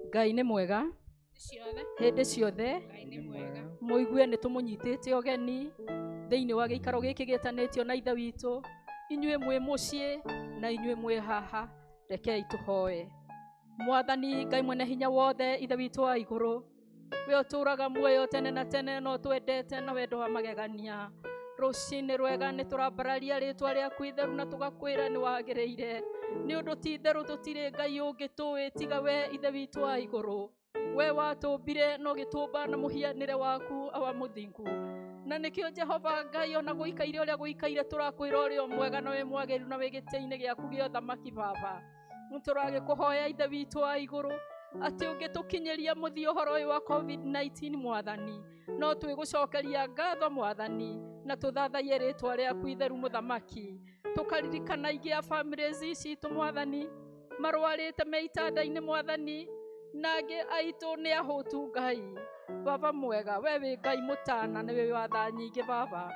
Ngai nĩ mwega hĩndĩ ciothe. Mũigue nĩ tũmũnyitĩte ũgeni thĩinĩ wa gĩikaro gĩkĩ gĩtanĩtio na Ithe witũ. Inyuĩ mwĩ mũciĩ na inyuĩ mwĩ haha, rekei tũhoe. Mwathani Ngai mwene hinya wothe, Ithe witũ wa igũrũ, we ũtũũraga muoyo tene na tene na ũtwendete na wendo wa magegania. Rũcinĩ rwega nĩ tũrambararia rĩtwa rĩaku itheru na tũgakwĩra nĩ wagĩrĩire, nĩ ũndũ ti itherũ tũtirĩ Ngai ũngĩ tũĩ tiga we Ithe witũ wa igũrũ. We watũmbire na ũgĩtũmba na mũhianĩre waku awa mũthingu, na nĩkĩo Jehova Ngai ona gũikaire ũrĩa gũikaire tũrakwĩra ũrĩa mwega na wĩ mwagĩrĩru na wĩ gĩtĩ-inĩ gĩaku gĩa ũthamaki. Baba, nĩtũragĩkũhoya Ithe witũ wa igũrũ atĩ ũngĩtũkinyĩria mũthia ũhoro ũyũ wa COVID-19 Mwathani, no twĩgũcokeria ngatho Mwathani na tũthathaiye rĩtwa rĩaku itheru mũthamaki. Tũkaririkana ingĩ a families citũ Mwathani marwarĩte me itanda-inĩ Mwathani, na angĩ aitũ nĩ ahũtu. Ngai Baba mwega, we wĩ Ngai mũtana nĩ wĩ watha nyingĩ. Baba,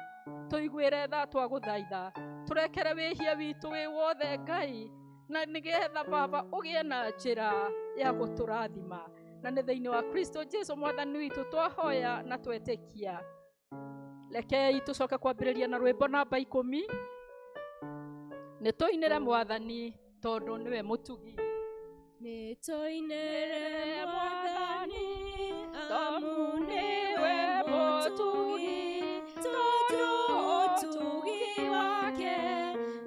tũiguĩre tha, twagũthaitha tũrekere wĩhia witũ wĩ wothe Ngai, na nĩgetha Baba ũgĩe na njĩra ya gũtũrathima, na nĩ thĩinĩ wa Kristo Jesu Mwathani witũ twahoya na twetĩkia. Rekei tũcoke kwambĩrĩria na rwĩmbo namba 10, nĩ tũinĩre Mwathani tondũ nĩwe mũtugi. Nĩ tũinĩre Mwathani amu nĩwe mũtugi, tondũ ũtugi wake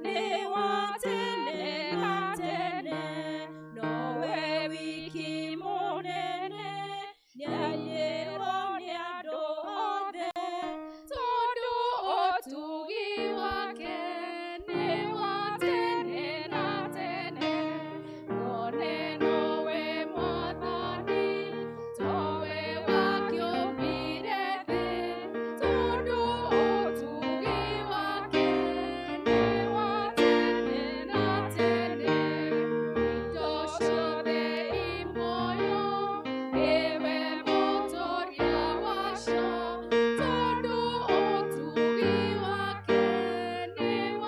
nĩ wa tene na tene. Nowe wiki mũnene, nĩaiyĩrwo nĩ andũ othe, tondũ ũtugi wake nĩ wa tene na tene. Ngone nowe Mwathani, towe wakĩũmbire thĩ, tondũ ũtugi wake nĩ wa tene na tene. Indo ciothe i muoyo nĩwe mũtũria wacio, tondũ ũtugi wake nĩ wa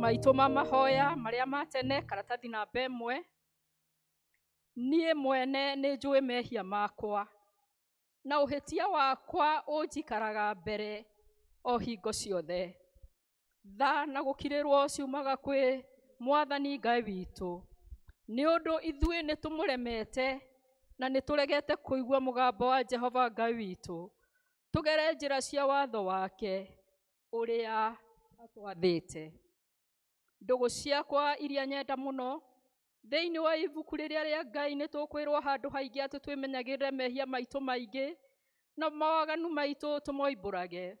Maitũ ma mahoya marĩa ma tene, karatathi namba 1. Niĩ mwene nĩ njũĩ mehia makwa, na ũhĩtia wakwa ũnjikaraga mbere o hingo ciothe. Tha na gũkirĩrwo ciumaga kwĩ Mwathani Ngai witũ, nĩ ũndũ ithuĩ nĩ tũmũremete na nĩ tũregete kũigua mũgambo wa Jehova Ngai witũ, tũgere njĩra cia watho wake ũrĩa atwathĩte. Ndũgũ ciakwa iria nyenda mũno, thĩinĩ wa ibuku rĩrĩa rĩa Ngai nĩ tũkwĩrwo handũ haingĩ atĩ twĩmenyagĩrĩre mehia maitũ maingĩ na mawaganu maitũ tũmoimbũrage,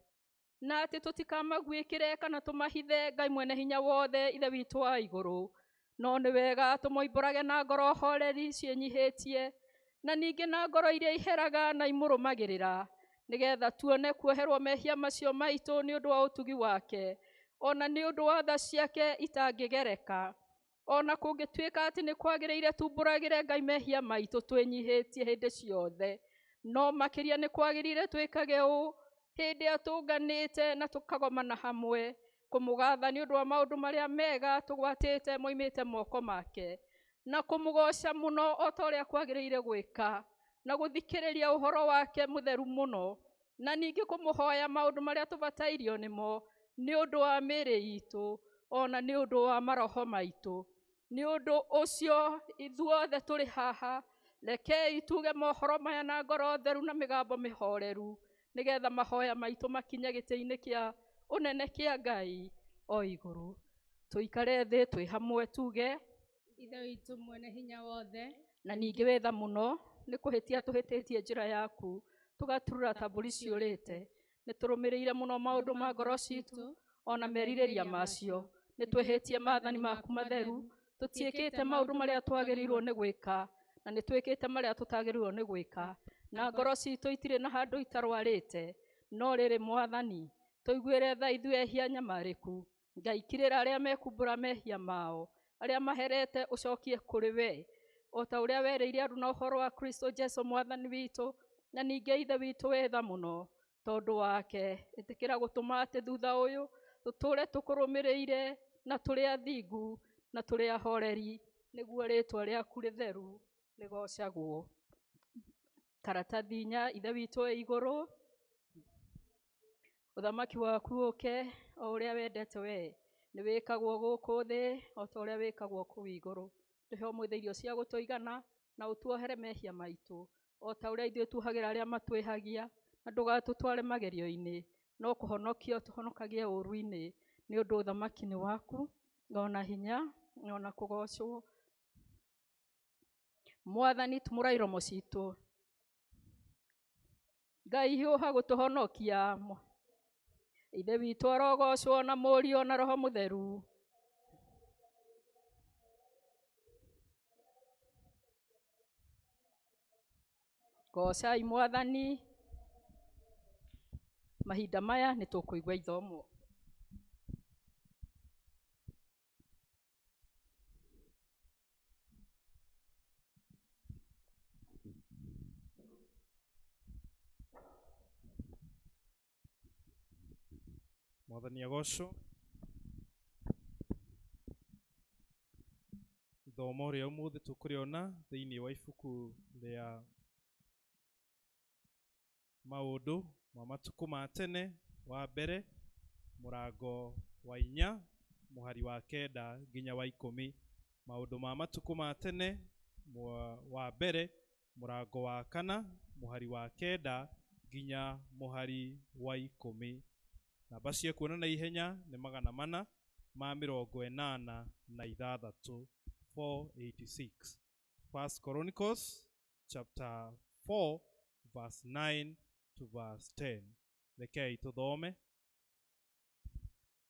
na atĩ tũtikamaguĩkĩre kana tũmahithe Ngai mwene hinya wothe Ithe witũ wa igũrũ. No nĩ wega tũmoimbũrage na ngoro horeri ciĩnyihĩtie, na ningĩ na ngoro iria iheraga na imũrũmagĩrĩra, nĩgetha tuone kuoherwo mehia macio maitũ nĩ ũndũ wa ũtugi wake, ona nĩ ũndũ wa tha ciake itangĩgereka. Ona kũngĩtuĩka atĩ nĩ kwagĩrĩire tumbũragĩre Ngai mehia maitũ twĩnyihĩtie hĩndĩ ciothe, no makĩria nĩ kwagĩrĩire twĩkage ũũ hĩndĩ ĩrĩa tũnganĩte na tũkagomana hamwe kũmũgatha nĩ ũndũ wa maũndũ marĩa mega tũgwatĩte moimĩte moko make, na kũmũgoca mũno o ta ũrĩa kwagĩrĩire gwĩka, na gũthikĩrĩria ũhoro wake mũtheru mũno, na ningĩ kũmũhoya maũndũ marĩa tũbatairio nĩmo nĩ ũndũ wa mĩĩrĩ itũ ona nĩ ũndũ wa maroho maitũ. Nĩ ũndũ ũcio ithuothe tũrĩ haha, rekei tuge mohoro maya na ngoro theru na mĩgambo mĩhoreru, nĩgetha mahoya maitũ makinye gĩtĩ-inĩ kĩa ũnene kĩa Ngai o igũrũ. Tũikare thĩ twĩ hamwe tuge, Ithe witũ mwene hinya wothe, na ningĩ wĩ tha mũno nĩ kũhĩtia tũhĩtĩtie njĩra yaku, tũgaturura ta mbũri ciũrĩte. Nĩ tũrũmĩrĩire mũno maũndũ ma ngoro citũ ona merirĩria macio. Nĩ twĩhĩtie maathani maku matheru, tũtiĩkĩte maũndũ marĩa twagĩrĩirwo nĩ gwĩka, na nĩ twĩkĩte marĩa tũtagĩrĩirwo nĩ gwĩka, na ngoro citũ itirĩ na handũ itarwarĩte. No rĩrĩ Mwathani, tũiguĩre tha ithuĩ ehia nyamarĩku. Ngai kirĩra arĩa mekumbũra mehia mao, arĩa maherete ũcokie kũrĩ we, o ta ũrĩa werĩire andũ na ũhoro wa Kristo Jesu Mwathani witũ, na ningĩ Ithe witũ wĩ tha mũno tondũ wake. Ĩtĩkĩra gũtũma atĩ thutha ũyũ tũtũre tũkũrũmĩrĩire na tũrĩ athingu na tũrĩ ahoreri, nĩguo rĩtwa rĩaku rĩtheru rĩgocagwo. Karatathi inya, Ithe witũ wĩ igũrũ, ũthamaki waku ũke o ũrĩa wendete we, nĩ wĩkagwo gũkũ thĩ o ta ũrĩa wĩkagwo kũu igũrũ. Tũhe ũmũthĩ irio cia gũtũigana, na ũtuohere mehia maitũ o ta ũrĩa ithuĩ tuohagĩra arĩa matwĩhagia, na ndũgatũtware magerio-inĩ, no kũhonokia ũtũhonokagie ũũru-inĩ, nĩ ũndũ ũthamaki nĩ waku, ona hinya, ona kũgocwo. Mwathani, tumũra iromo citũ. Ngai hiũha gũtũhonokia. Ithe witũ arogocwo na Mũriũ na Roho Mũtheru. Gocai Mwathani. Mahinda maya nĩ tũkũigua ithomo. Mwathani agocwo. Ithomo rĩa ũmũthĩ tũkũrĩona thĩinĩ wa ibuku rĩa maũndũ ma matukũ ma tene, wa mbere mũrango wa 4 mũhari wa 9 nginya wa 10. Maũndũ ma matukũ ma tene wa mbere mũrango wa 4 mũhari wa 9 nginya mũhari wa 10. Namba cia kuona na ihenya nĩ 486, 486. First Chronicles chapter 4 verse 9 to verse 10. Rekei tuthome.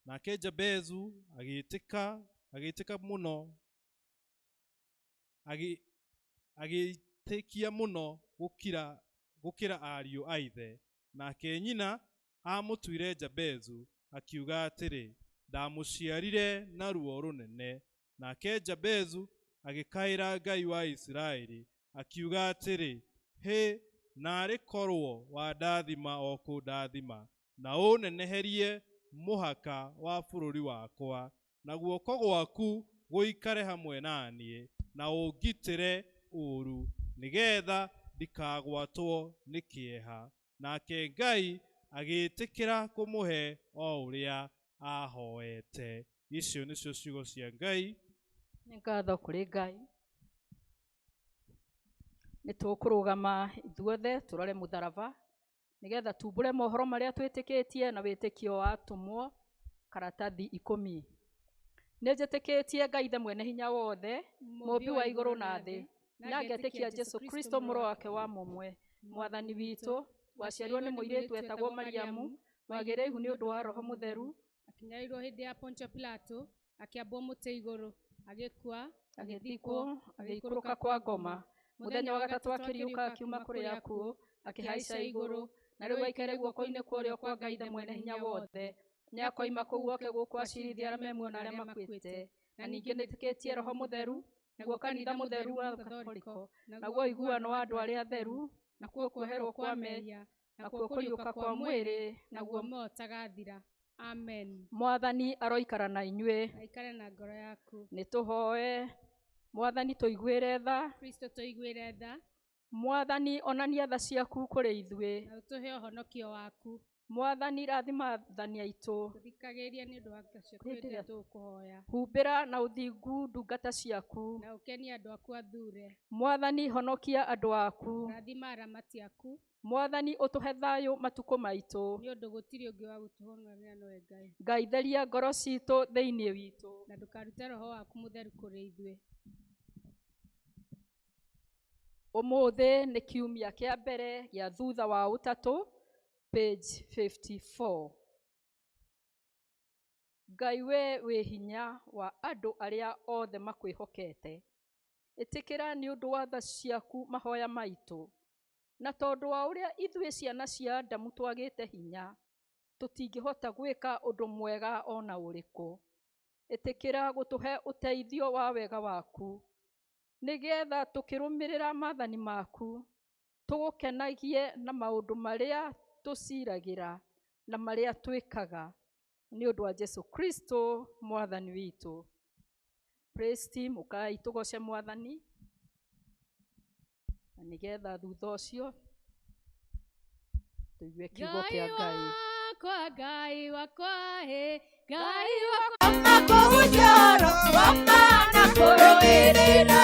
Nake Jabezu agĩtĩka mũno, agĩtĩkia mũno gũkĩra ariũ a ithe. Nake nyina amũtuire Jabezu akiuga atĩrĩ, ndamũciarire na ruo rũnene. Nake Jabezu agĩkaĩra Ngai wa Isiraeli akiuga atĩrĩ, hĩ, narĩ korwo wandathima o kũndathima, na ũneneherie mũhaka wa bũrũri wakwa, Na guoko gwaku gũikare hamwe na niĩ, na ũngitĩre ũũru, nĩgeetha ndikagwatwo nĩ kĩeha. Nake Ngai agĩĩtĩkĩra kũmũhe o ũrĩa aahoete. Icio nĩcio ciugo cia Ngai. Nĩ ngatho kũrĩ Ngai. Nĩ tũkũrũgama ithuothe tũrore mũtharaba nĩgetha tumbũre mohoro marĩa twĩtĩkĩtie na wĩtĩkio wa atũmwo karatathi 10. Nĩ njĩtĩkĩtie Ngai Ithe mwene hinya wothe, mũũmbi wa igũrũ na thĩ, na ngetĩkia Jesũ Kristo mũrũ wake wa mũmwe, Mwathani witũ, waciarirwo nĩ mũirĩtu etagwo Mariamu, wagĩire ihu nĩ ũndũ wa Roho Mũtheru, Akĩnyarirwo hĩndĩ ya Pontio Pilato, akĩambwo mũtĩ igũrũ, agĩkua, agĩthikwo, agĩikũrũka kwa ngoma. Mũthenya wa gatatũ akĩriũka akiuma kũrĩ akuũ, akĩhaica igũrũ, na rĩu aikare guoko-inĩ kwa ũrĩo kwa Ngai Ithe mwene hinya wothe. Nĩakoima kũu oke gũkũ acirithie arĩa me muoyo na arĩa makuĩte. Na ningĩ nĩtĩkĩtie Roho Mũtheru, naguo kanitha mũtheru wa Katholiko, naguo ũiguano wa andũ arĩa atheru, nakuo kuoherwo kwa mehia, nakuo kũriũka kwa mwĩrĩ, naguo muoyo ũtagathira. Amen. Mwathani aroikara na inyuĩ. Aikare na ngoro yaku. Nĩtũhoe. Mwathani tũiguĩre tha. Kristo tũiguĩre tha. Mwathani onania tha ciaku kũrĩ ithuĩ. Na ũtũhe ũhonokio waku. Mwathani rathima athani aitũ. Tũthikagĩrĩrie nĩ ũndũ wa tha ciaku hĩndĩ ĩrĩa tũkũhoya. Humbĩra na ũthingu ndungata ciaku. Na ũkenie andũ aku athure. Mwathani honokia andũ aku. Rathima aramati aku. Mwathani ũtũhe thayũ matukũ maitũ. Nĩ ũndũ gũtirĩ ũngĩ wa gũtũhonokia nowe Ngai. Ngai theria ngoro citũ thĩinĩ witũ. Na ndũkarute roho waku mũtheru kũrĩ ithuĩ. Ũmũthĩ nĩ kiumia kĩa mbere gĩa thutha wa ũtatũ, page 54. Ngai we wĩ hinya wa andũ arĩa othe makwĩhokete. Ĩtĩkĩra nĩ ũndũ wa tha ciaku mahoya maitũ. Na tondũ wa ũrĩa ithuĩ ciana cia Adamu twagĩte hinya, tũtingĩhota gwĩka ũndũ mwega ona ũrĩkũ. Ĩtĩkĩra gũtũhe ũteithio wa wega waku, nĩgetha tũkĩrũmĩrĩra maathani maku, tũgũkenagie na maũndũ marĩa tũciragĩra na marĩa twĩkaga, nĩ ũndũ wa Jesũ Kristo Mwathani witũ. Praise team, ũkai tũgoce Mwathani, na nĩgetha thutha ũcio tũigue kiugo kĩa Ngai. Ngai wakwa, he, Ngai wakwa. Makũhunjoro wa kũrũĩrĩra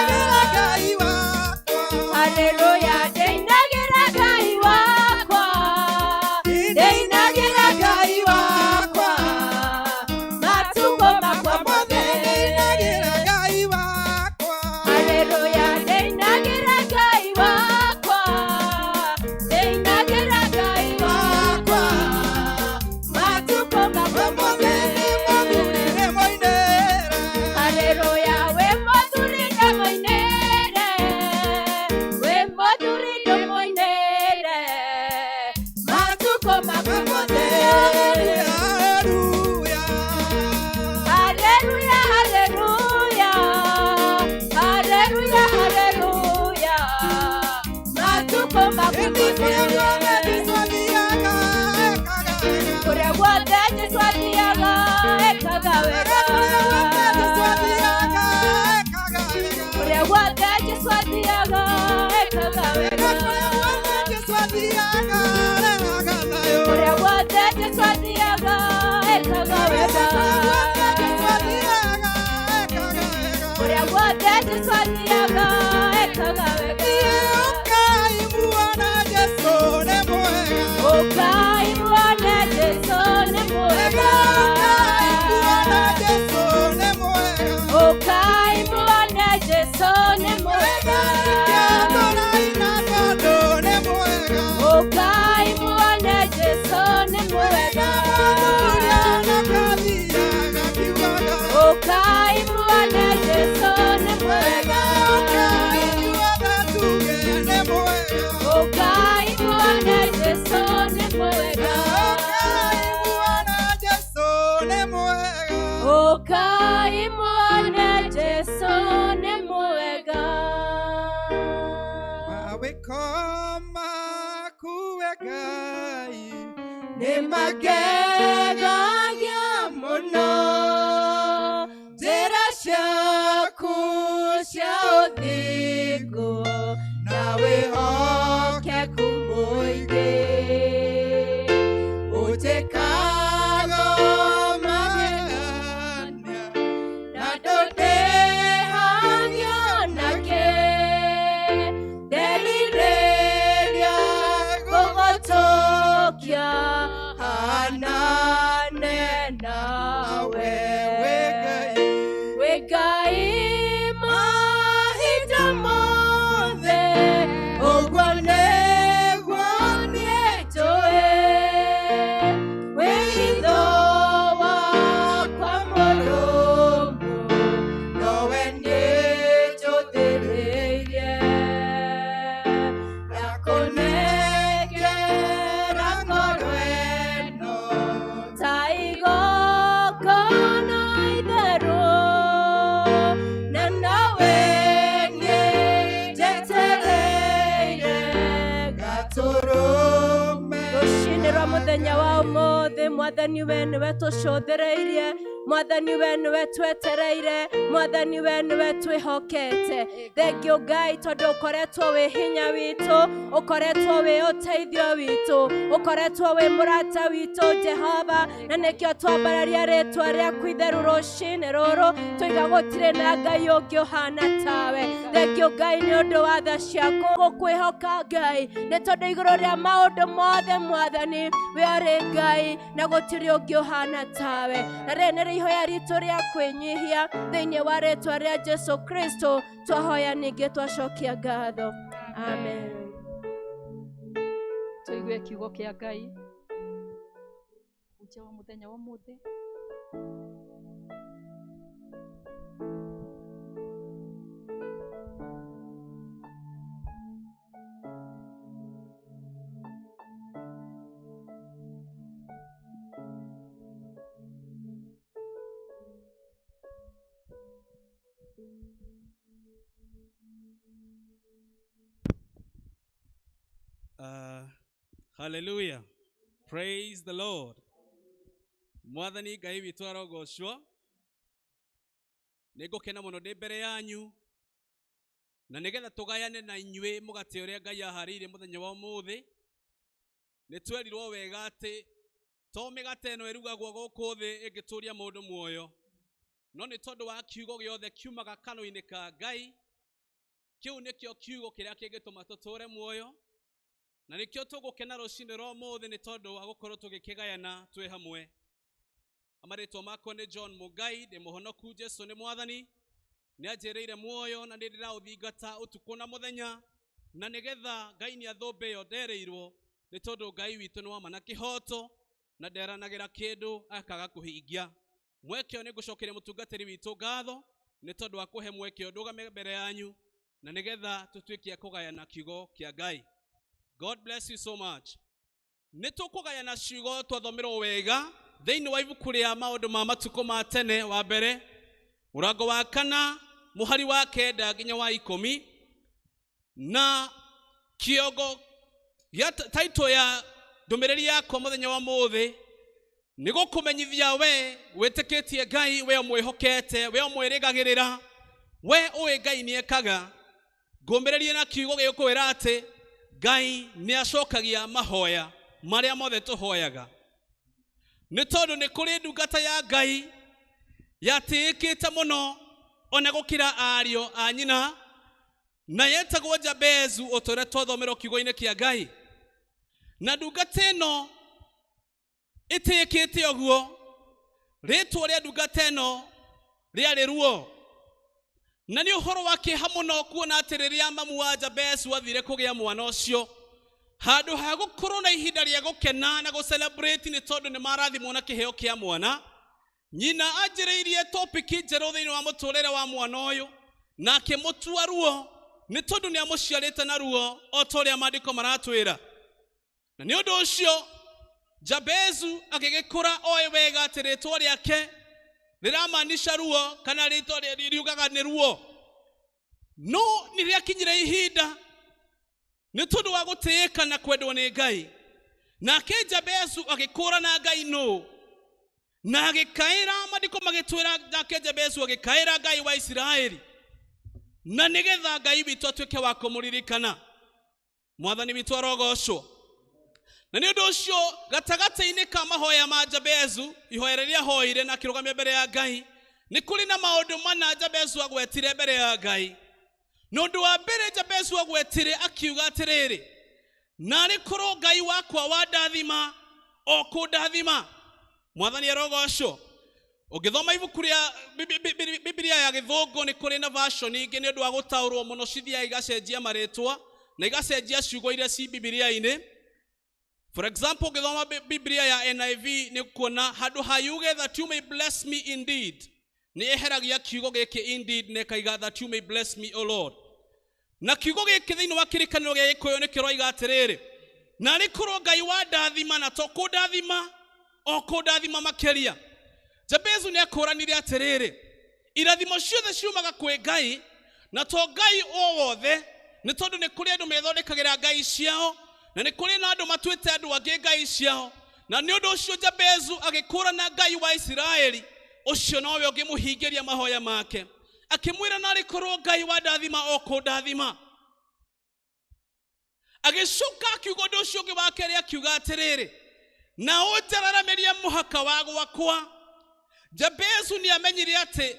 Ngai wakwa. Haleluya, ndĩinagĩra Ngai wakwa, ndĩinagĩra Ngai wakwa, matukũ makwa mothe. Ndĩinagĩra Ngai wakwa. Haleluya, ndĩinagĩra Ngai wakwa, ndĩinagĩra Ngai wakwa, matukũ makwa mothe. Haleluya, wĩ mũthuri ndĩmũinĩre, wĩ mũthuri ndĩmũinĩre, matukũ makwa mothe. Haleluya, haleluya, haleluya, haleluya, matukũ makwa mothe. Kũrĩa guothe Jesũ athiaga, ekaga wega. Kũrĩa guothe Jesũ athiaga, ekaga wega. Kũrĩa guothe Jesũ athiaga, ekaga wega. Kũrĩa guothe Jesũ athiaga, ekaga wega. Ũkai muone Jesũ nĩ mwega. Ũkai muone Jesũ nĩ mwega. Ũkai muone Jesũ nĩ mwega. Ũkai muone Jesũ nĩ mwega. Ũkai muone Jesũ nĩ mwega. Ũkai muone Jesũ nĩ mwega. Ũkai muone Jesũ nĩ mwega. Mawĩko maku we Ngai nĩ magegagia mũno. cia ũthingu na wĩhokeku mũingĩ. Ũtĩkago magegania Na ndũndĩhagio nakĩ, nderirĩria gũgũtũkia hanane nawe. Wĩ Ngai. Wĩ Ngai mahinda mothe, ũguo nĩguo niĩ njũĩ. Wĩitho wakwa mũrũmu, nowe niĩ njũthĩrĩirie. Ndakũnengera ngoro ĩno ta igongona itheru, na nowe niĩ njetereire Gatũrũme. Rũcinĩ rwa mũthenya wa ũmũthĩ, mwathani we nĩwe tũcũthĩrĩirie, mwathani we nĩwe twetereire, mwathani we nĩwe twĩhokete. Thengio Ngai tondũ ũkoretwo wĩ hinya witũ, ũkoretwo wĩ ũteithio witũ, ũkoretwo wĩ mũrata witũ Jehova, na nĩkĩo twambararia rĩtwa rĩaku itheru rũcinĩ rũrũ, tũiga gũtirĩ na Ngai ũngĩ ũhana tawe. Thengio Ngai nĩ ũndũ wa tha ciaku gũkwĩhoka Ngai, nĩ tondũ igũrũ rĩa maũndũ mothe mwathani we ũrĩ Ngai na gũtirĩ ũngĩ ũhana tawe. Na rĩrĩ nĩrĩo ihoya ritũ rĩa kwĩnyihia thĩinĩ wa rĩtwa rĩa Jesu Kristo twahoya ningĩ twacokia ngatho. Amen. Tũigue kiugo kĩa Ngai hunjia wa mũthenya wa ũmũthĩ. Hallelujah. Praise the Lord. Mwathani Ngai witũ arogocwo. Nĩ ngũkena mũno ndĩ mbere yanyu na nĩgetha tũgayane na inyuĩ mũgate ũrĩa Ngai aharĩirie mũthenya wa ũmũthĩ. Nĩ twerirwo wega atĩ to mĩgate ĩno ĩrugagwo gũkũ thĩ ĩngĩtũria mũndũ muoyo, no nĩ tondũ wa kiugo gĩothe kiumaga kanua-inĩ ka Ngai, kĩu nĩkĩo kiugo kĩrĩa kĩngĩtũma tũtũre muoyo. Na nĩkĩo tũgũkena rũcinĩ rwa ũmũthĩ nĩ tondũ wa gũkorwo tũgĩkĩgayana twĩ hamwe. Amarĩtwa makwa nĩ John Mũngai, ndĩ mũhonoku, Jesu nĩ mwathani, nĩ anjĩrĩire muoyo na nĩ ndĩraũthingata ũtukũ na mũthenya, na nĩgetha Ngai nĩ athũmbe ĩyo nderĩirwo, nĩ tondũ Ngai witũ nĩ wa ma na kĩhoto na nderanagĩra kĩndũ akaga kũhingia. Mweke ũyũ nĩ ngũcokeria mũtungatĩri witũ ngatho nĩ tondũ wa kũhe mweke ũyũ ndũgame mbere yanyu na nĩgetha tũtuĩke a kũgayana kiugo kĩa Ngai. God bless you so much. Nĩ tũkũgayana ciugo twathomerwo wega thĩinĩ wa ibuku rĩa maũndũ ma matukũ ma tene wa mbere mũrango wa 4 mũhari wa 9 nginya wa 10, na kĩongo gĩa title ya ndũmĩrĩri yakwa mũthenya wa mũthĩ nĩ gũkũmenyithia we wĩtĩkĩtie Ngai, we ũmwĩhokete, we ũmwĩrĩgagĩrĩra, we ũĩ Ngai nĩekaga. Ngũmĩrĩrie na kiugo gĩgũkwĩra atĩ Ngai nĩ acokagia mahoya marĩa mothe tũhoyaga, nĩ tondũ nĩ kũrĩ ndungata ya Ngai yatĩĩkĩte mũno ona gũkĩra ariũ a nyina, na yetagwo Jabezu, ũtũrĩa twathomerwo kiugo-inĩ kĩa Ngai. Na ndungata ĩno ĩtĩĩkĩte ũguo, rĩtwa rĩa ndungata ĩno rĩarĩ ruo. Na nĩ ũhoro wa kĩeha mũno kuona atĩ rĩrĩa mamu wa Jabezu athire kũgĩa mwana ũcio, handũ ha gũkorwo na ihinda rĩa gũkena na gũ-celebrate nĩ tondũ nĩ marathimwo na kĩheo kĩa mwana, nyina anjĩrĩirie topic njerũ thĩinĩ wa mũtũrĩre wa mwana ũyũ, na akĩmũtua ruo nĩ tondũ nĩ amũciarĩte na ruo o ta ũrĩa maandĩko maratwĩra. Na nĩ ũndũ ũcio Jabezu agĩgĩkũra oĩ wega atĩ rĩtwa rĩake rĩramaanisha ruo, kana rĩtwa riugaga nĩ ruo. No nĩ rĩakinyire ihinda nĩ tondũ wa gũtĩĩka na kwendwo nĩ Ngai, nake Jabezu agĩkũũra na Ngai nũ, na agĩkaĩra, maandĩko magĩtwĩra nake Jabezu agĩkaĩra Ngai wa Isiraeli. Na nĩgetha Ngai witũ atuĩke wa kũmũririkana. Mwathani witũ arogocwo. Na nĩ ũndũ ũcio gatagatĩ-inĩ ka mahoya ma Jabezu, ihoya rĩrĩa ahoire na akĩrũgamia mbere ya Ngai, nĩ kũrĩ na maũndũ mana Jabezu agwetire mbere ya Ngai. Na ũndũ wa mbere Jabezu agwetire akiuga atĩrĩrĩ, narĩ korwo Ngai wakwa wandathima o kũndathima. Mwathani arogocwo. Ũngĩthoma ibuku rĩa Biblia ya Gĩthũngũ nĩ kũrĩ na version ingĩ nĩ ũndũ wa gũtaũrwo mũno cithiaga igacenjia marĩtwa na igacenjia ciugo iria ci Biblia-inĩ. For example, ũngĩthoma Biblia ya NIV nĩ kuona handũ ha yuge that you may bless me indeed, nĩ eheragia kiugo gĩkĩ indeed na ĩkaiga that you may bless me, O Lord. Na kiugo gĩkĩ thĩinĩ wa kĩrĩkanĩro gĩa Gĩkũyũ nĩ kĩroiga atĩrĩrĩ, narĩ korwo Ngai wandathima na to kũndathima o kũndathima makĩria. Jabezu nĩ akũranire atĩrĩrĩ, irathimo ciothe ciumaga kwĩ Ngai na to Ngai o wothe, nĩ tondũ nĩ kũrĩ andũ methondekagĩra ngai ciao na nĩ kũrĩ na andũ matuĩte andũ angĩ ngai ciao. Na nĩ ũndũ ũcio Jabezu agĩkũrana Ngai wa Isiraeli, ũcio nowe ũngĩmũhingĩria mahoya make. Akĩmwĩra narĩ korwo Ngai wandathima o kũndathima. Agĩcoka akiuga ũndũ ũcio ũngĩ wa kerĩ akiuga atĩrĩrĩ, na ũnjararamĩrie mũhaka wa gwakwa. Jabezu nĩ amenyire atĩ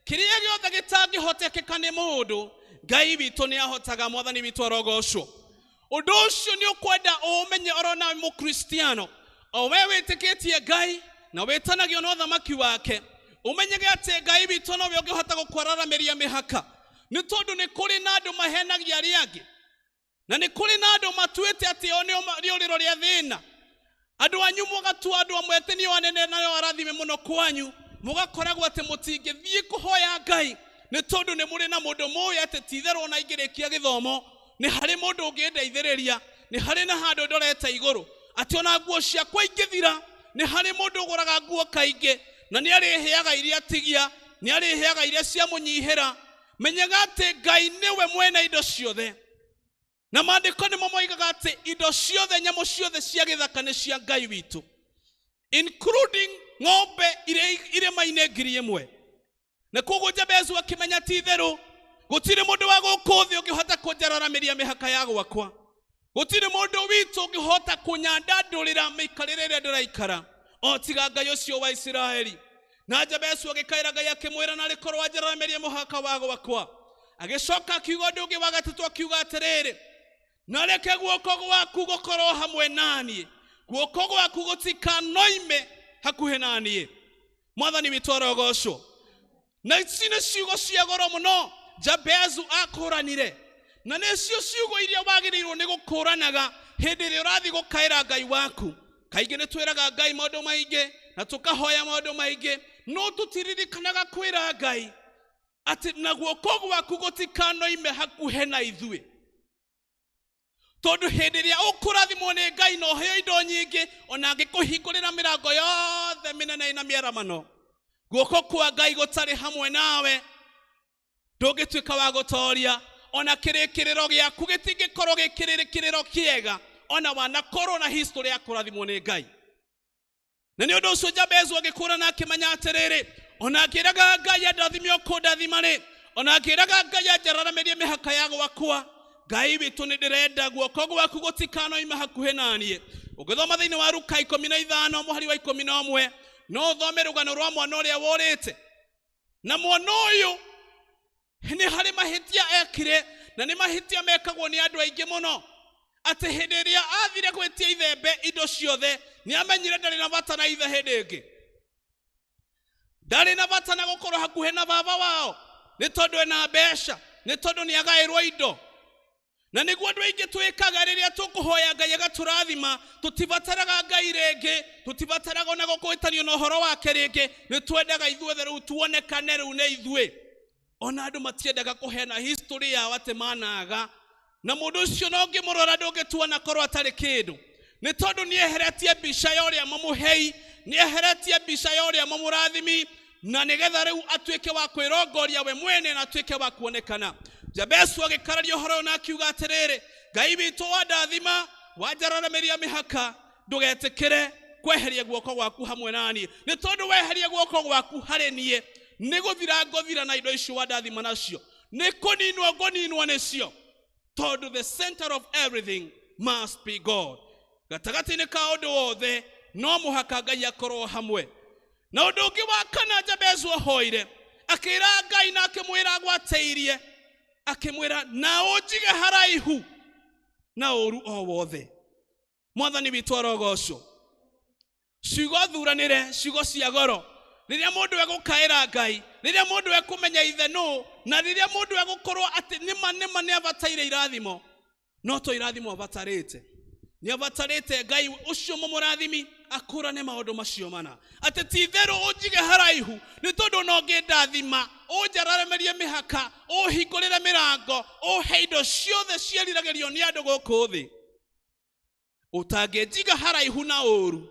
kĩrĩa gĩothe gĩtangĩhotekeka nĩ mũndũ, Ngai witũ nĩ ahotaga. Mwathani witũ arogocwo. Ũndũ ũcio nĩ ũkwenda ũũmenye oro nawe mũkristiano, o we wĩtĩkĩtie Ngai na wĩtanagio na ũthamaki wake, ũmenyege atĩ Ngai witũ nowe ũngĩhota gũkwararamĩria mĩhaka. Nĩ tondũ nĩ kũrĩ na andũ mahenagia arĩa angĩ, na nĩ kũrĩ na andũ matuĩte atĩ o nĩo rĩũrĩro rĩa thĩna. Andũ anyu mũgatua andũ amwe atĩ nĩo anene na nĩo arathime mũno kwanyu, mũgakoragwo atĩ mũtingĩthiĩ kũhoya Ngai nĩ tondũ nĩ mũrĩ na mũndũ mũĩ atĩ ti-itherũ ona ingĩrĩkia gĩthomo nĩ harĩ mũndũ ũngĩndeithĩrĩria, nĩ harĩ na handũ ndorete igũrũ, atĩ ona nguo ciakwa ingĩthira nĩ harĩ mũndũ ũgũraga nguo kaingĩ na nĩ arĩheaga iria tigia, nĩ arĩheaga iria ciamũnyihĩra. Menyaga atĩ Ngai nĩwe mwene indo ciothe, na maandĩko nĩmo moigaga atĩ indo ciothe, nyamũ ciothe cia gĩthaka nĩ cia Ngai witũ, including ng'ombe iria irĩma-inĩ 1000. Na koguo Jabezu akĩmenya ti itherũ gũtirĩ mũndũ wa gũkũ thĩ ũngĩhota kũnjararamĩria mĩhaka ya gwakwa, gũtirĩ mũndũ witũ ũngĩhota kũnyandandũrĩra mĩikarĩre ĩrĩa ndĩraikara o tiga Ngai ũcio wa Isiraeli. Na Jabezu agĩkaĩra Ngai akĩmwĩra narĩ korwo anjararamĩrie mũhaka wa gwakwa. Agĩcoka akiuga ũndũ ũngĩ wa gatatũ akiuga atĩrĩrĩ, na reke guoko gwaku gũkorwo hamwe naniĩ, guoko gwaku gũtikanoime hakuhĩ naniĩ. Mwathani witũ arogocwo. Na ici nĩ ciugo cia goro mũno Jabezu akũranire, na nĩcio ciugo iria wagĩrĩirwo nĩ gũkũranaga hĩndĩ ĩrĩa ũrathiĩ gũkaĩra Ngai waku. Kaingĩ nĩ twĩraga Ngai maũndũ maingĩ na tũkahoya maũndũ maingĩ, no tũtiririkanaga kwĩra Ngai atĩ na guoko gwaku gũtikanoime hakuhĩ na ithuĩ. Tondũ hĩndĩ ĩrĩa ũkũrathimwo nĩ Ngai na ũheo indo nyingĩ, ona angĩkũhingũrĩra mĩrango yothe mĩnene ĩna mĩaramano, guoko kwa Ngai gũtarĩ hamwe nawe, ndũngĩtuĩka wa gũtoria. Ona kĩrĩkĩrĩro gĩaku gĩtingĩkorwo gĩ kĩrĩkĩrĩro kĩega, ona wanakorwo na history ya kũrathimwo nĩ Ngai. Na nĩ ũndũ ũcio Jabezu agĩkũra na akĩmenya atĩrĩrĩ, ona ngĩraga Ngai andathime o kũndathima rĩ, ona ngĩraga Ngai anjararamĩrie mĩhaka ya gwakwa, Ngai witũ nĩ ndĩrenda guoko gwaku gũtikanoime hakuhĩ naniĩ. Ũngĩthoma thĩinĩ wa Luka 15 mũhari wa 11, no ũthome rũgano rwa mwana ũrĩa worĩte. Na mwana ũyũ nĩ harĩ mahĩtia ekire, na nĩ mahĩtia mekagwo nĩ andũ aingĩ mũno, atĩ hĩndĩ ĩrĩa athire gwĩtia ithembe indo ciothe, nĩ amenyire ndarĩ na bata na ithe hĩndĩ ĩngĩ, ndarĩ na bata na gũkorwo hakuhĩ na baba wao, nĩ tondũ ena mbeca, nĩ tondũ nĩ agaĩrwo indo. Na nĩguo andũ aingĩ twĩkaga rĩrĩa tũkũhoya Ngai agatũrathima, tũtibataraga Ngai rĩngĩ, tũtibataraga ona gũkũĩtanio na ũhoro wake rĩngĩ, nĩ twendaga ithuothe rĩu tuonekane rĩu nĩ ithuĩ. Ona andũ matiendaga kũheana history yao atĩ managa, na mũndũ ũcio no ũngĩmũrora ndũngĩtuona korwo atarĩ kĩndũ, nĩ tondũ nĩeheretie mbica ya ũrĩa mũmũhei, nĩeheretie mbica ya ũrĩa mũmũrathimi, na nĩgetha rĩu atuĩke wa kwĩrongoria we mwene na atuĩke wa kuonekana. Jabezu agĩkararia ũhoro ũyũ na akiuga atĩrĩrĩ, Ngai witũ wandathima, wanjararamĩria mĩhaka, ndũgetĩkĩre kweheria guoko gwaku hamwe na niĩ, nĩ tondũ weheria guoko gwaku harĩ niĩ, nĩ gũthira ngũthira na indo icio wandathima nacio. Nĩ kũninwo ngũninwo nĩcio, tondũ the center of everything must be God. Gatagatĩ-inĩ ka ũndũ wothe no mũhaka Ngai akorwo hamwe. Na ũndũ ũngĩ wa kana Jabezu ahoire, akĩra Ngai na akĩmwĩra agwatĩirie, akĩmwĩra na ũnjige haraihu na ũru o wothe. Mwathani witũ arogocwo. Ciugo thuranĩre, ciugo cia goro. Rĩrĩa mũndũ egũkaĩra Ngai, rĩrĩa mũndũ ekũmenya ithe nũ, na rĩrĩa mũndũ egũkorwo atĩ nĩma nĩma nĩ abataire irathimo, no to irathimo abatarĩte. Nĩ abatarĩte Ngai ũcio mũmũrathimi akũrane maũndũ macio mana, atĩ ti itherũ ũnjige haraihu, nĩ tondũ no ngĩndathima, ũnjararamĩrie mĩhaka, ũhingũrĩre mĩrango, ũhe indo ciothe ciĩriragĩrio nĩ andũ gũkũ thĩ. Ũtangĩnjiga haraihu na ũru,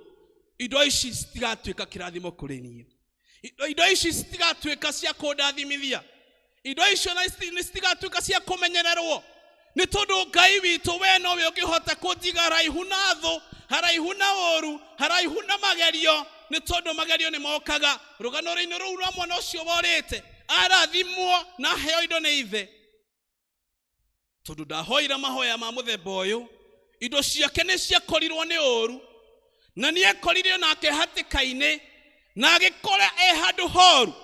indo ici citigatuĩka kĩrathimo kũrĩ niĩ. Indo ici citigatuĩka cia kũndathimithia. Indo icio nĩ citigatuĩka cia kũmenyererwo. Nĩ tondũ Ngai witũ we nowe ũngĩhota kũnjiga haraihu na thũ, haraihu na ũru, haraihu na magerio, nĩ tondũ magerio nĩ mokaga. Rũgano-inĩ rũu rwa mwana ũcio worĩte, arathimwo na aheo indo nĩ ithe. Tondũ ndahoire mahoya ma mũthemba ũyũ, indo ciake nĩ ciakorirwo nĩ ũru, na nĩ ekoririo nake hatĩka-inĩ, na agĩkora e handũ horu,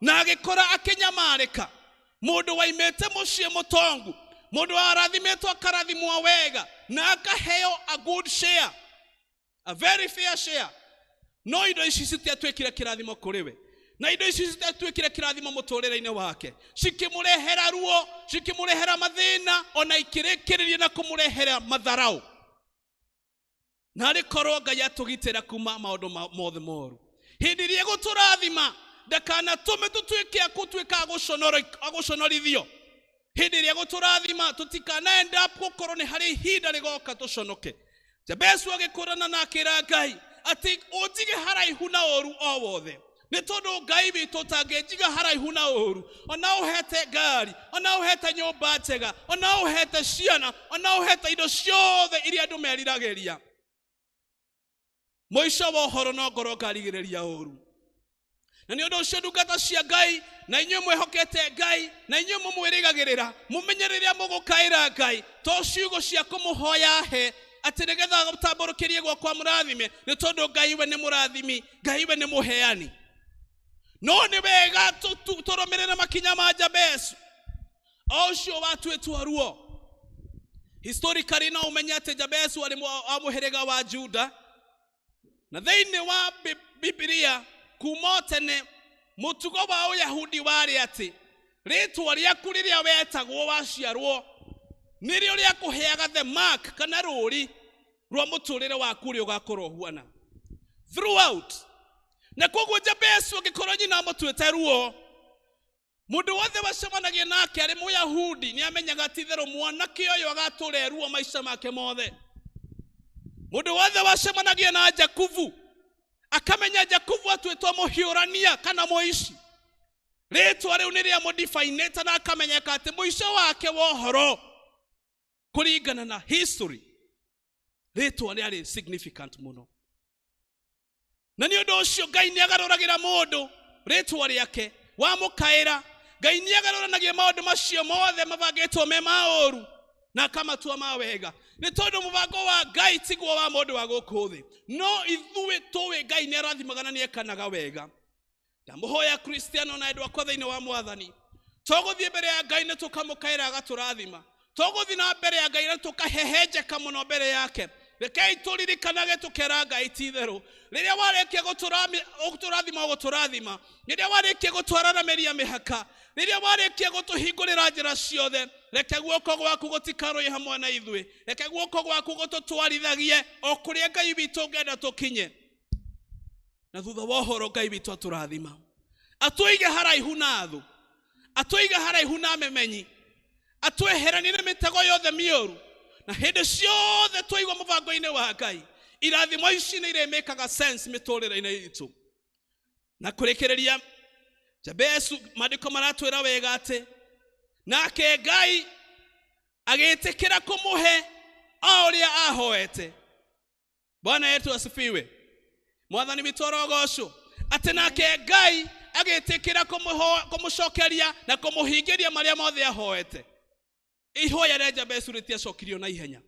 na agĩkora akĩnyamarĩka. Mũndũ waimĩte mũciĩ mũtongu, mũndũ warathimĩtwo akarathimwo wega, na akaheo a good share, a very fair share. No indo ici citiatuĩkire kĩrathimo kũrĩ we, na indo ici citiatuĩkire kĩrathimo mũtũrĩre-inĩ wake. Cikĩmũrehera ruo, cikĩmũrehera mathĩna, ona ikĩrĩkĩrĩria na kũmũrehera matharau. Na arĩ korwo Ngai atũgitĩra kuma maũndũ mothe moru. Hĩndĩ ĩrĩa egũtũrathima, ndakanatũme tũtuĩke a gũtuĩka a gũconorithio. Hĩndĩ ĩrĩa egũtũrathima, tũtikanaenda gũkorwo nĩ harĩ ihinda rĩgoka tũconoke. Jabezu agĩkũrana na akĩra Ngai atĩ ũnjige haraihu na ũru o wothe. Nĩ tondũ Ngai witũ ũtangĩnjiga haraihu na ũru, ona ũhete ngari, ona ũhete nyũmba njega, ona ũhete ciana, ona ũhete indo ciothe iria andũ meriragĩria, mũico wa ũhoro no ngorwo ngarigĩrĩria ũru. Na nĩ ũndũ ũcio ndungata cia Ngai, na inyuĩ mwĩhokete Ngai, na inyuĩ mũmwĩrĩgagĩrĩra, mũmenye rĩrĩa mũgũkaĩra Ngai, to ciugo cia kũmũhoya he atĩ nĩgetha tambũrũkĩrie guoko amũrathime, nĩ tondũ Ngai we nĩ mũrathimi, Ngai we nĩ mũheani. No nĩ wega tũrũmĩrĩre makinya ma Jabezu, o ũcio watuĩtwo ruo. Historically no ũmenye atĩ Jabezu arĩ wa mũhĩrĩga wa Juda, na thĩinĩ wa Bibilia kuma tene mũtugo wa Ũyahudi warĩ atĩ rĩtwa rĩaku rĩrĩa wetagwo waciarwo nĩrĩo rĩakũheaga the mark kana rũri rwa mũtũrĩre waku ũrĩa ũgakorwo ũhuana throughout. Na koguo Jabezu angĩkorwo nyina amũtuĩte ruo, mũndũ wothe wacemanagia nake arĩ Mũyahudi nĩ amenyaga ti itherũ mwanake ũyũ agatũra ruo maica make mothe. Mũndũ wothe wacemanagia na Jakubu akamenya Jakubu atuĩtwo mũhiũrania kana mũici. Rĩtwa rĩu nĩ rĩamũdifainĩte na akamenyeka atĩ mũico wake wa ũhoro kũringana na history rĩtwa rĩarĩ significant mũno. Na nĩ ũndũ ũcio Ngai nĩ agarũragĩra mũndũ rĩtwa rĩake wamũkaĩra. Ngai nĩ agarũranagia maũndũ macio mothe mabangĩtwo me ma ũru na akamatua ma wega, nĩ tondũ mũbango wa Ngai tiguo wa mũndũ wa gũkũ thĩ. No ithuĩ tũĩ Ngai nĩ arathimaga na nĩ ekanaga wega. Ndamũhoya Kristiano na endwa akwa thĩinĩ wa Mwathani, tũgũthiĩ mbere ya Ngai nĩ tũkamũkaĩra agatũrathima, tũgũthiĩ na mbere ya Ngai na tũkahehenjeka mũno mbere yake. Rekei tũririkanage tũkera Ngai ti itherũ, rĩrĩa warĩkia gũtũrathima ũgũtũrathima, rĩrĩa warĩkia gũtwararamĩria mĩhaka, rĩrĩa warĩkia gũtũhingũrĩra njĩra ciothe, reke guoko gwaku gũtikarũe hamwe na ithuĩ, reke guoko gwaku gũtũtwarithagie o kũrĩa Ngai witũ ũngĩenda tũkinye. Na thutha wa ũhoro Ngai witũ atũrathima, atũige haraihu na thũ, atũige haraihu na memenyi, atweheranie na mĩtego yothe mĩũru, na hĩndĩ ciothe twaigua mũbango-inĩ wa Ngai, irathimo ici nĩ irĩmĩkaga sense mĩtũrĩre-inĩ itũ. Na kũrĩkĩrĩria, Jabezu maandĩko maratwĩra wega atĩ nake Ngai agĩtĩkĩra kũmũhe o ũrĩa ahoete. Bwana yetu asifiwe. Mwathani witũ arogocwo. Atĩ nake Ngai agĩtĩkĩra kũmũcokeria na kũmũhingĩria marĩa mothe ahoete? Ihoya rĩa Jabezu rĩtiacokirio na ihenya.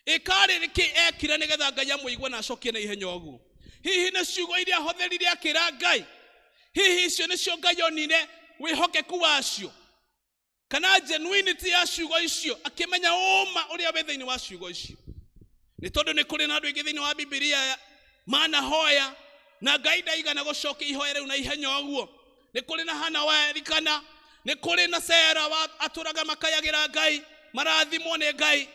Ĩkarĩ nĩkĩ ekire nĩgetha Ngai amũigue na acokie na ihenya ũguo? Hihi nĩ ciugo iria ahũthĩrire akĩra Ngai? Hihi icio nĩcio Ngai onire wĩhokeku wacio, kana genuinity ya ciugo icio, akĩmenya ũma ũrĩa wĩ thĩinĩ wa ciugo icio? Nĩ tondũ nĩ kũrĩ na andũ aingĩ thĩinĩ wa Bibilia manahoya na Ngai ndaigana gũcokia ihoya rĩu na ihenya ũguo. Nĩ kũrĩ na Hana wa Elikana, nĩ kũrĩ na Sera wa atũraga makayagĩra Ngai, marathimwo nĩ Ngai,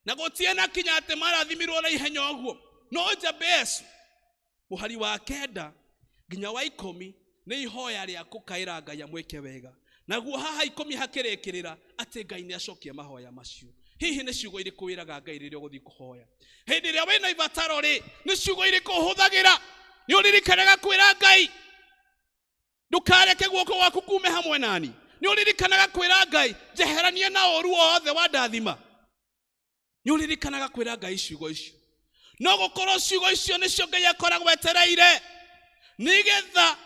na gũtirĩ na kinya atĩ marathimirwo na ihenya ũguo. No Jabezu mũhari wa 9 nginya wa 10 nĩ ihoya rĩa kũkaĩra Ngai amwĩke wega. Naguo haha 10 hakĩrĩkĩrĩra atĩ Ngai nĩ acokia mahoya macio. Hihi nĩ ciugo irĩkũ wĩraga Ngai rĩrĩa ũgũthiĩ kũhoya? Hĩndĩ ĩrĩa wĩna ibataro rĩ, nĩ ciugo irĩkũ ũhũthagĩra? Nĩ ũririkanaga kwĩra Ngai ndũkareke guoko gwaku kume hamwe nani? Nĩ ũririkanaga kwĩra Ngai njeheranie na ũru wothe wa ndathima? Nĩ ũririkanaga kwĩra Ngai ciugo icio? No gũkorwo ciugo icio nĩcio Ngai akoragwo etereire nĩgetha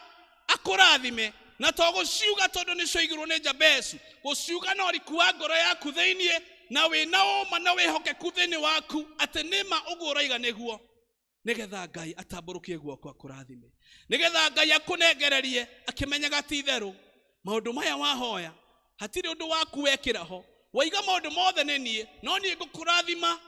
akũrathime, na to gũciuga tondũ nĩcio igirwo nĩ Jabezu, gũciuga no ũriku wa ngoro yaku thĩiniĩ, na wĩna ũma na wĩhokeku thĩinĩ waku atĩ nĩma ũguo ũroiga nĩguo, nĩgetha Ngai atambũrũkie guoko akũrathime, nĩgetha Ngai akũnengererie akĩmenyaga ti itherũ maũndũ maya wahoya hatirĩ ũndũ waku wekĩra ho, waiga maũndũ mothe nĩ niĩ, no niĩ ngũkũrathima,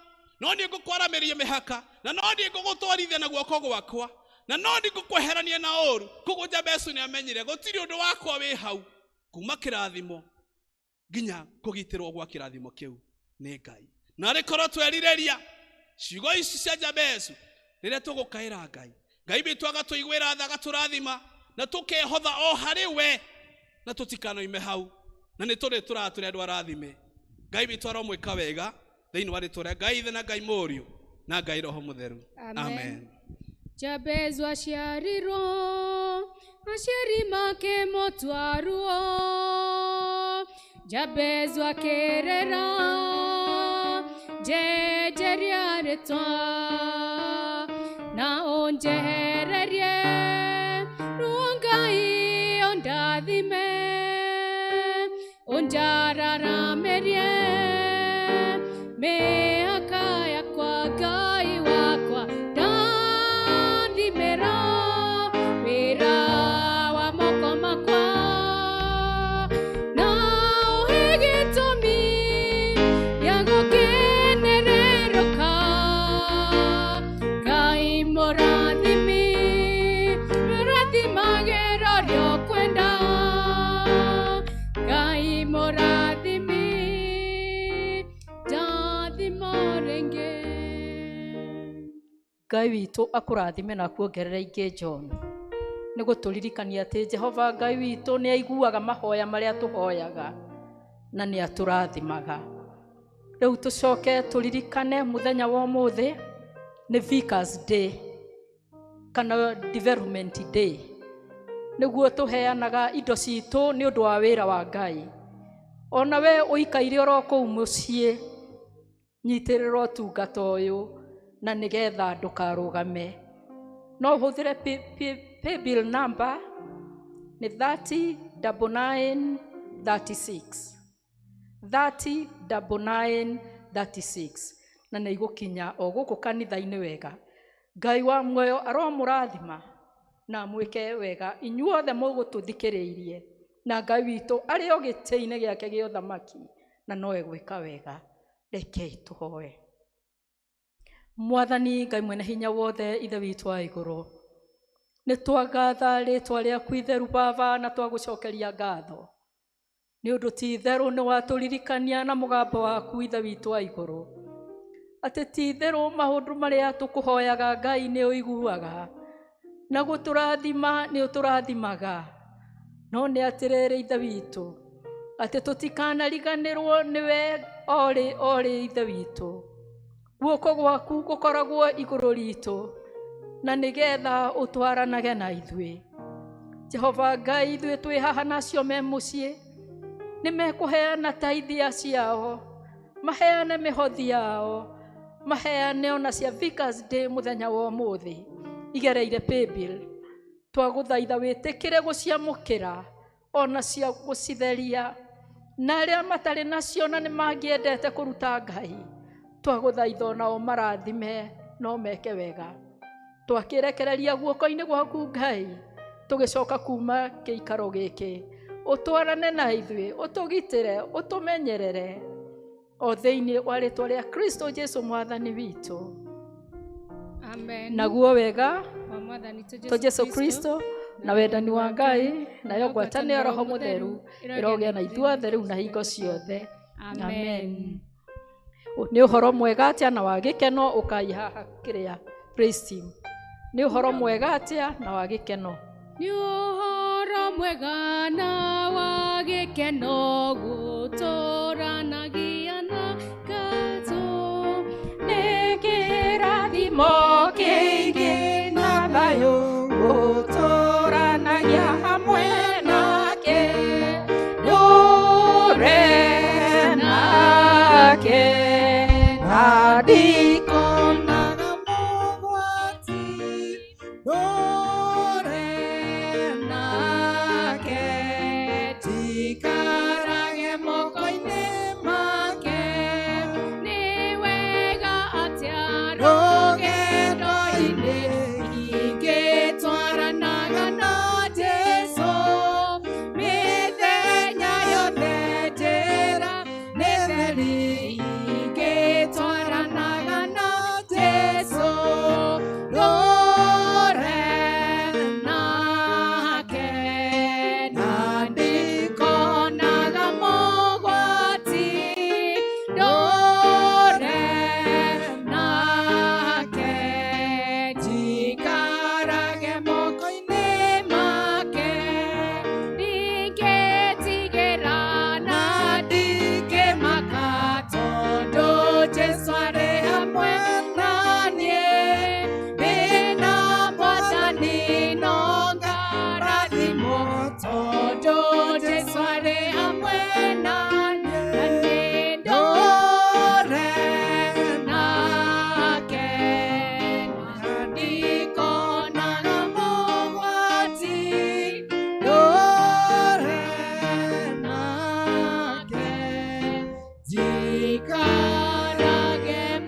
no niĩ ngũkwaramĩria mĩhaka, na no niĩ ngũgũtwarithia na guoko gwakwa, na no niĩ ngũkweherania na ũru. Koguo Jabezu nĩ amenyire gũtirĩ ũndũ wakwa wĩ hau kuma kĩrathimo nginya kũgitĩrwo gwa kĩrathimo kĩu nĩ Ngai. Na rĩkorwo twerirĩria ciugo ici cia Jabezu rĩrĩa tũgũkaĩra Ngai, Ngai witũ agatũiguĩra tha, agatũrathima, na tũkehotha o harĩ we, na tũtikanoime hau, na nĩ tũrĩ tũratũrĩ andũ arathime. Ngai witũ aromwĩka wega thĩinĩ wa rĩtwa rĩa Ngai Ithe na Ngai Mũriũ na Ngai Roho Mũtheru. Amen. Jabezu aciarirwo, aciari make motwaruo. Jabezu akĩrera njenjeria rĩtwa, na ũnjehererie ruo Ngai ũndathime, ũnjararamĩrie mĩhaka yakwa Ngai wakwa, ndathimĩra wĩra wa moko makwa, na ũhe gĩtũmi gĩa gũkenererũka. Ngai mũrathimi, ũrathimagĩra ũrĩa ũkwenda. Ngai mũrathimi, ndathima rĩngĩ. Ngai witũ akũrathime na akuongerere ingĩ John, nĩ gũtũririkania atĩ Jehova Ngai witũ nĩ aiguaga mahoya marĩa tũhoyaga na nĩ atũrathimaga. Rĩu tũcoke tũririkane mũthenya wa ũmũthĩ nĩ Vicars Day kana Development Day, nĩguo tũheanaga indo citũ nĩ ũndũ wa wĩra wa Ngai. Ona we ũikaire oro kũu mũciĩ, nyitĩrĩra ũtungata ũyũ na nĩgetha ndũkarũgame. No ũhũthĩre paybill number nĩ 309936, 309936, na nĩ igũkinya o gũkũ kanitha-inĩ wega. Ngai wa muoyo aromũrathima na amwĩke wega inyuothe mũgũtũthikĩrĩirie, na Ngai witũ arĩ o gĩtĩ-inĩ gĩake gĩa ũthamaki na no egwĩka wega. Rekei tũhoe. Mwathani Ngai mwene hinya wothe, Ithe witũ wa igũrũ, nĩ twagatha rĩtwa rĩaku itheru Baba, na twagũcokeria ngatho nĩ ũndũ ti itherũ nĩ watũririkania na mũgambo waku Ithe witũ wa igũrũ, atĩ ti itherũ maũndũ marĩa tũkũhoyaga Ngai nĩ ũiguaga, na gũtũrathima nĩ ũtũrathimaga. No nĩ atĩrĩrĩ Ithe witũ, atĩ tũtikanariganĩrwo nĩwe orĩ orĩ Ithe witũ. Guoko gwaku gũkoragwo igũrũ ritũ, na nĩgetha ũtwaranage na ithuĩ. Jehova Ngai, ithuĩ twĩ haha na acio me mũciĩ nĩ mekũheana taithia ciao, maheane mĩhothi yao, maheane ona cia Vicars Day mũthenya wa ũmũthĩ igereire paybill. Twagũthaitha wĩtĩkĩre gũciamũkĩra ona cia gũcitheria, na arĩa matarĩ nacio na nĩ mangĩendete kũruta Ngai, twagũthaitha onao marathime no meke wega. Twakĩrekereria guoko-inĩ gwaku Ngai, tũgĩcoka kuma kĩikaro gĩkĩ, ũtwarane na ithuĩ, ũtũgitĩre, ũtũmenyerere o thĩinĩ wa rĩtwa rĩa Kristo Jesu mwathani witũ. Amen. Naguo wega wa mwathani to Jesu Kristo na wendani wa Ngai nayo ngwatanĩro ya Roho Mũtheru ĩrogĩa na ithuothe rĩu na hingo ciothe. Amen. Nĩ ũhoro mwega atĩa na wa gĩkeno ũkai haha kĩrĩa praise team. Nĩ ũhoro mwega atĩa na wa gĩkeno. Nĩ ũhoro mwega na wa gĩkeno gũtũranagia na Ngatũ. Nĩ kĩrathimo kĩnene.